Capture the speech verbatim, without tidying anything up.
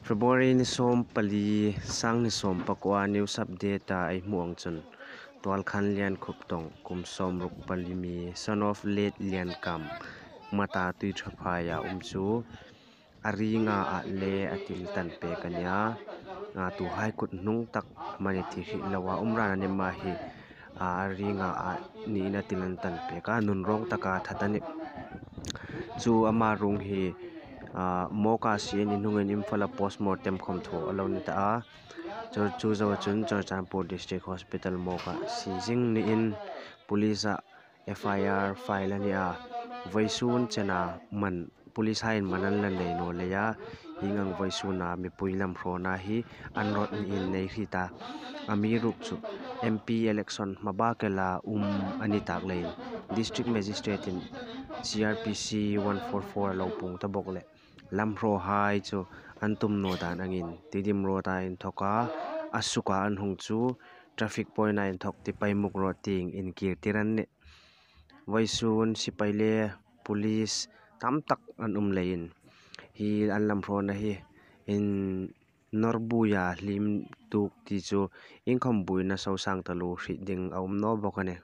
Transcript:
February ni sawm pali, sang ni sawm pakuo, News Update-a ei hmu ang chun, Tualkhan Liankhuptawng, kum sawmruk pali mi, son of late Liankam, Mata Tuithaphai-a um chu, a ringa a le a til tan pek a nia. A, tuhai kut hnung tak mani thi hri loa um ran a ni ma hi, a, a ringa a niin a til an tan pek a, nunrawng taka that a nih. Chu ama ruong hi, a, mawka sien inhungin Imphal-a postmortem khom thaw a lo ni ta a. Chu, chu zo chun Churachandpur District Hospital mawka si zing niin police-a F I R file a ni a. Vawisun chena man, police-hain man an la nei naw leia, hieng ang vawisuna mipui lam hrawna hi an rawt niin nei hriet a. Amiruokchu M P election hma bak ela um a ni tak leiin District Magistrate-in C R P C one four four a lo puong ta bawk leh lam hrawhai chu an tum naw dan angin Tedim Road-a inthawka a suka an hung chu traffic point-a inthawk Tipaimukh Road tieng inkirtir an nih. Vawisun sipai le police tam tak an um leiin hi an lam hrawna hi in nawr buoia hlim tuk ti chu inkhawm buoina sosang taluo hriet ding a um naw bawk a nih.